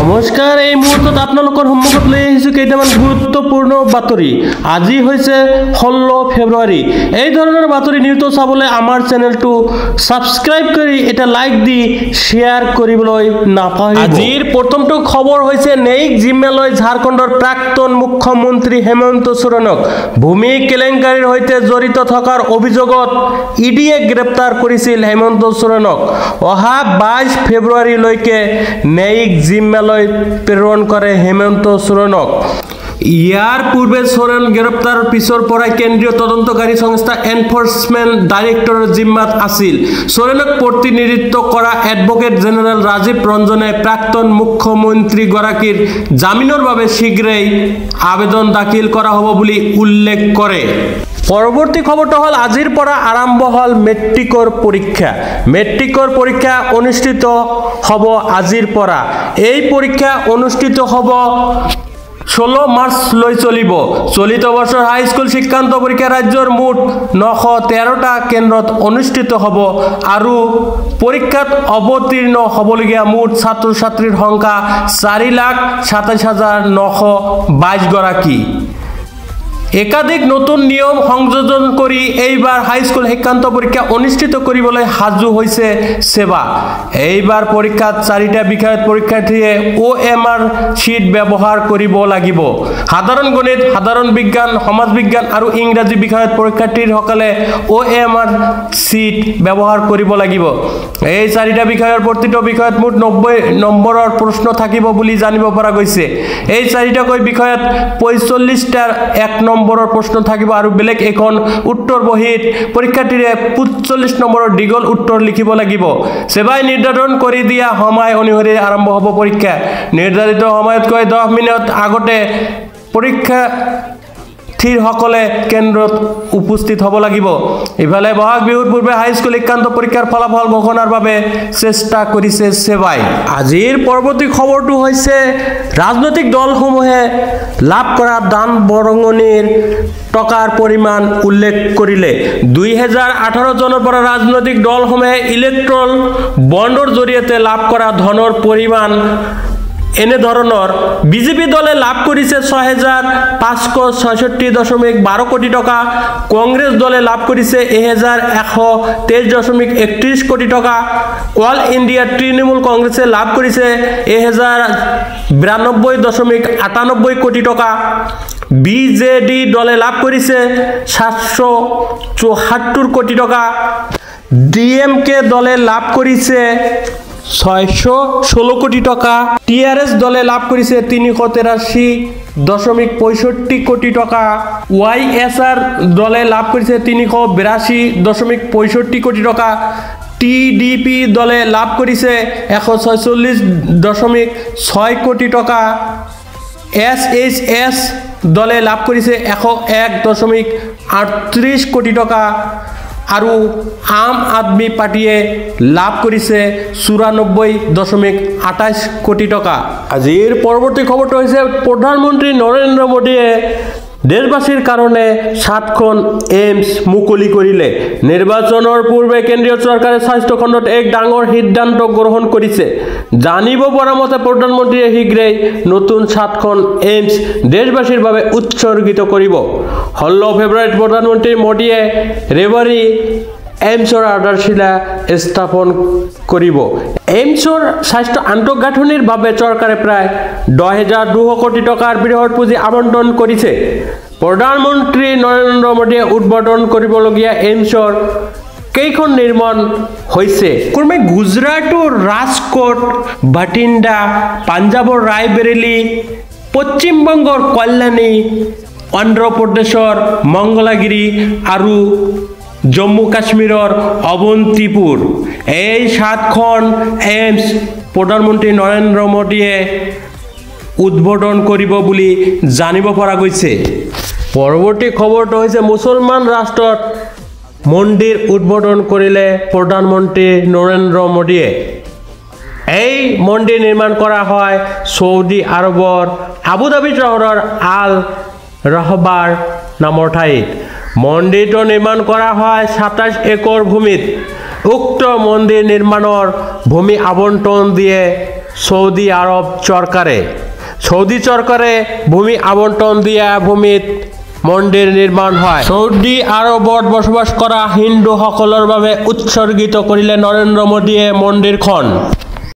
নমস্কাৰ, এই মুহূৰ্তত আপোনালোকৰ সন্মুখত লৈ আহিছোঁ কেইটামান গুৰুত্বপূৰ্ণ বাতৰি। আজি হৈছে 16 ফেব্ৰুৱাৰী। এই ধৰণৰ বাতৰি নিউজ চাবলৈ আমাৰ চেনেলটো ছাবস্ক্ৰাইব কৰি এটা লাইক দি শ্বেয়াৰ কৰিবলৈ নাপাহৰিব। আজিৰ প্ৰথমটো খবৰ হৈছে ন্যায়িক জিম্মালৈ ঝাৰখণ্ডৰ প্ৰাক্তন মুখ্যমন্ত্ৰী হেমন্ত সোৰেনক ভূমি কেলেংকাৰীৰ সৈতে জড়িত থকাৰ অভিযোগত ইডিয়ে গ্ৰেপ্তাৰ কৰিছিল হেমন্ত সোৰেনক। অহা 22 ফেব্ৰুৱাৰীলৈকে ন্যায়িক জিম্মালৈ প্ৰেৰণ কৰে হেমন্ত সোৰেনক। ইয়াৰ পূৰ্বে সোৰেন গ্ৰেপ্তাৰৰ পিছৰ পৰাই কেন্দ্ৰীয় তদন্তকাৰী সংস্থা এনফৰ্চমেণ্ট ডাইৰেক্টৰৰ জিম্মাত আছিল। সোৰেনক প্ৰতিনিধিত্ব কৰা এডভোকেট জেনেৰেল ৰাজীৱ ৰঞ্জনে প্ৰাক্তন মুখ্যমন্ত্ৰীগৰাকীৰ জামিনৰ বাবে শীঘ্ৰেই আবেদন দাখিল কৰা হ'ব বুলি উল্লেখ কৰে। পৰৱৰ্তী খবৰটো হ'ল আজিৰ পৰা আৰম্ভ হ'ল মেট্ৰিকৰ পৰীক্ষা। মেট্ৰিকৰ পৰীক্ষা অনুষ্ঠিত হ'ব আজিৰ পৰা। এই পৰীক্ষা অনুষ্ঠিত হ'ব 16 মাৰ্চলৈ চলিব। চলিত বৰ্ষৰ হাইস্কুল শিক্ষান্ত পৰীক্ষা ৰাজ্যৰ মুঠ 913টা কেন্দ্ৰত অনুষ্ঠিত হ'ব আৰু পৰীক্ষাত অৱতীৰ্ণ হ'বলগীয়া মুঠ ছাত্ৰ ছাত্ৰীৰ সংখ্যা 4,27,922 গৰাকী। একাধিক নতুন নিয়ম সংযোজন কৰি এইবাৰ হাইস্কুল শিক্ষান্ত পৰীক্ষা অনুষ্ঠিত কৰিবলৈ সাজু হৈছে সেৱা। এইবাৰ পৰীক্ষাত 4টা বিষয়ত পৰীক্ষাৰ্থীয়ে OMR sheet ব্যৱহাৰ কৰিব লাগিব। সাধাৰণ গণিত, সাধাৰণ বিজ্ঞান, সমাজ বিজ্ঞান আৰু ইংৰাজী বিষয়ত পৰীক্ষাৰ্থীসকলে OMR sheet ব্যৱহাৰ কৰিব লাগিব। এই 4টা বিষয়ৰ প্ৰতিটো বিষয়ত মুঠ 90 নম্বৰৰ প্ৰশ্ন থাকিব বুলি জানিব পৰা গৈছে। এই 4টাকৈ বিষয়ত 45টাৰ 1 নম্বৰৰ প্ৰশ্ন থাকিব আৰু বেলেগ এখন উত্তৰ বহীত পৰীক্ষাৰ্থীৰে 45 নম্বৰৰ দীঘল উত্তৰ লিখিব লাগিব। সেৱাই নিৰ্ধাৰণ কৰি দিয়া সময় অনুসৰি আৰম্ভ হ'ব পৰীক্ষা। নিৰ্ধাৰিত সময়তকৈ 10 মিনিট আগতে পৰীক্ষাৰ্থীসকলে কেন্দ্ৰত উপস্থিত হ'ব লাগিব। ইফালে বহাগ বিহুৰ পূৰ্বে হাইস্কুল শিক্ষান্ত পৰীক্ষাৰ ফলাফল ঘোষণাৰ বাবে চেষ্টা কৰিছে সেৱাই। আজিৰ পৰৱৰ্তী খবৰটো হৈছে ৰাজনৈতিক দলসমূহে লাভ কৰা দান বৰঙণিৰ টকাৰ পৰিমাণ উল্লেখ কৰিলে। 2018 চনৰ পৰা ৰাজনৈতিক দলসমূহে ইলেক্ট্ৰল বণ্ডৰ জৰিয়তে লাভ কৰা ধনৰ পৰিমাণ এনেধৰণৰ: বিজেপি দলে লাভ কৰিছে 6566.12 কোটি টকা, কংগ্ৰেছ দলে লাভ কৰিছে 1123.31 কোটি টকা, অল ইণ্ডিয়া তৃণমূল কংগ্ৰেছে লাভ কৰিছে 1092.98 কোটি টকা, বি জে ডি দলে লাভ কৰিছে 774 কোটি টকা, ডি এম কে দলে লাভ কৰিছে 616 কোটি টকা, টি আৰ এছ দলে লাভ কৰিছে 383.65 কোটি টকা, ৱাই এছ আৰ দলে লাভ কৰিছে 382.65 কোটি টকা, টি ডি পি দলে লাভ কৰিছে 146.6 কোটি টকা, এছ এইচ এছ দলে লাভ কৰিছে 101.38 কোটি টকা আৰু আম আদমি পাৰ্টীয়ে লাভ কৰিছে 94.28 কোটি টকা। আজিৰ পৰৱৰ্তী খবৰটো হৈছে প্ৰধানমন্ত্ৰী নৰেন্দ্ৰ মোদীয়ে দেশবাসীৰ কাৰণে 7খন এইমছ মুকলি কৰিলে। নিৰ্বাচনৰ পূৰ্বে কেন্দ্ৰীয় চৰকাৰে স্বাস্থ্যখণ্ডত এক ডাঙৰ সিদ্ধান্ত গ্ৰহণ কৰিছে। জানিব পৰা মতে প্ৰধানমন্ত্ৰীয়ে শীঘ্ৰেই নতুন 7খন এইমছ দেশবাসীৰ বাবে উৎসৰ্গিত কৰিব। 16 ফেব্ৰুৱাৰীত প্ৰধানমন্ত্ৰী মোদীয়ে ৰেৱাৰী এইমছৰ আধাৰশিলা স্থাপন কৰিব। এইমছৰ স্বাস্থ্য আন্তঃগাঁথনিৰ বাবে চৰকাৰে প্ৰায় 10,200 কোটি টকাৰ বৃহৎ পুঁজি আবণ্টন কৰিছে। প্ৰধানমন্ত্ৰী নৰেন্দ্ৰ মোদীয়ে উদ্বোধন কৰিবলগীয়া এইমছৰ কেইখন নিৰ্মাণ হৈছে ক্ৰমে গুজৰাটৰ ৰাজকোট, ভাটিণ্ডা, পাঞ্জাৱৰ ৰায়বেৰেলী, পশ্চিমবংগৰ কল্যাণী, অন্ধ্ৰপ্ৰদেশৰ মংগলাগিৰি আৰু জম্মু কাশ্মীৰৰ অৱন্তিপুৰ। এই 7খন এইমছ প্ৰধানমন্ত্ৰী নৰেন্দ্ৰ মোদীয়ে উদ্বোধন কৰিব বুলি জানিব পৰা গৈছে। পৰৱৰ্তী খবৰটো হৈছে মুছলমান ৰাষ্ট্ৰত মন্দিৰ উদ্বোধন কৰিলে প্ৰধানমন্ত্ৰী নৰেন্দ্ৰ মোদীয়ে। এই মন্দিৰ নিৰ্মাণ কৰা হয় চৌদি আৰৱৰ আবুধাবি চহৰৰ আল ৰহবাৰ নামৰ ঠাইত। মন্দিৰটো নিৰ্মাণ কৰা হয় 27 একৰ ভূমিত। উক্ত মন্দিৰ নিৰ্মাণৰ ভূমি আবণ্টন দিয়ে চৌদি আৰৱ চৰকাৰে। চৌদি চৰকাৰে ভূমি আবণ্টন দিয়া ভূমিত মন্দিৰ নিৰ্মাণ হয়। চৌদি আৰৱত বসবাস কৰা হিন্দুসকলৰ বাবে উৎসৰ্গিত কৰিলে নৰেন্দ্ৰ মোদীয়ে মন্দিৰখন।